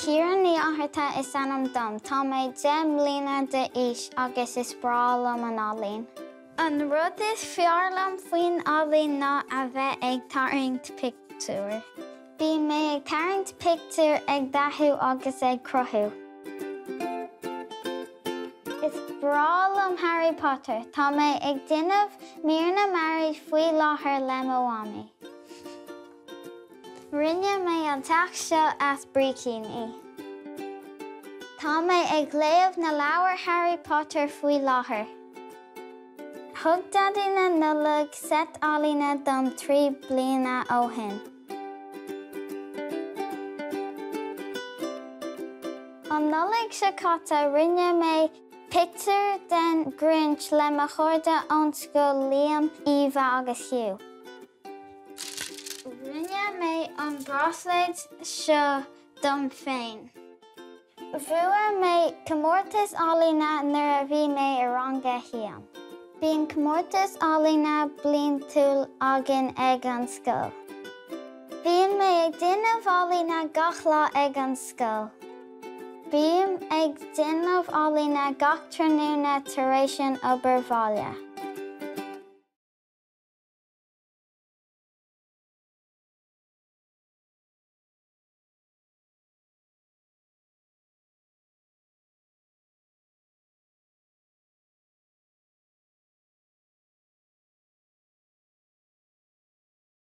Ciara Ní Fhátharta is ainm dom. Tá mé 10 mbliana d'aois agus is breá liom an ealaín. An rud is fearr liom faoin ealaín ná a bheith ag tarraingt pictiúr. Bíonn mé ag tarraingt pictiúr, ag dathú agus ag cruthú. Is breá liom Harry Potter. Tá mé ag déanamh mír na mearaí faoi láthair le mo mhamaí. Rinne mé an teach seo as brícíní. Tá mé ag léamh na leabhar Harry Potter faoi láthair. Thug Daidí na Nollag seit ealaíne dom 3 bliana ó shin. An Nollaig seo caite rinne mé pictiúr den Grinch le mo chairde ón scoil Liam, Eva agus Hugh. Rinne mé an bráisléad seo dom féin. Bhuaigh mé comórtas ealaíne nuair a bhí mé i rang a haon. Bíonn comórtas ealaíne bliantúil againn ag an scoil. Bíonn mé ag déanamh ealaíne gach lá ag an scoil. Bím ag déanamh ealaíne gach tráthnóna tar éis an obair bhaile.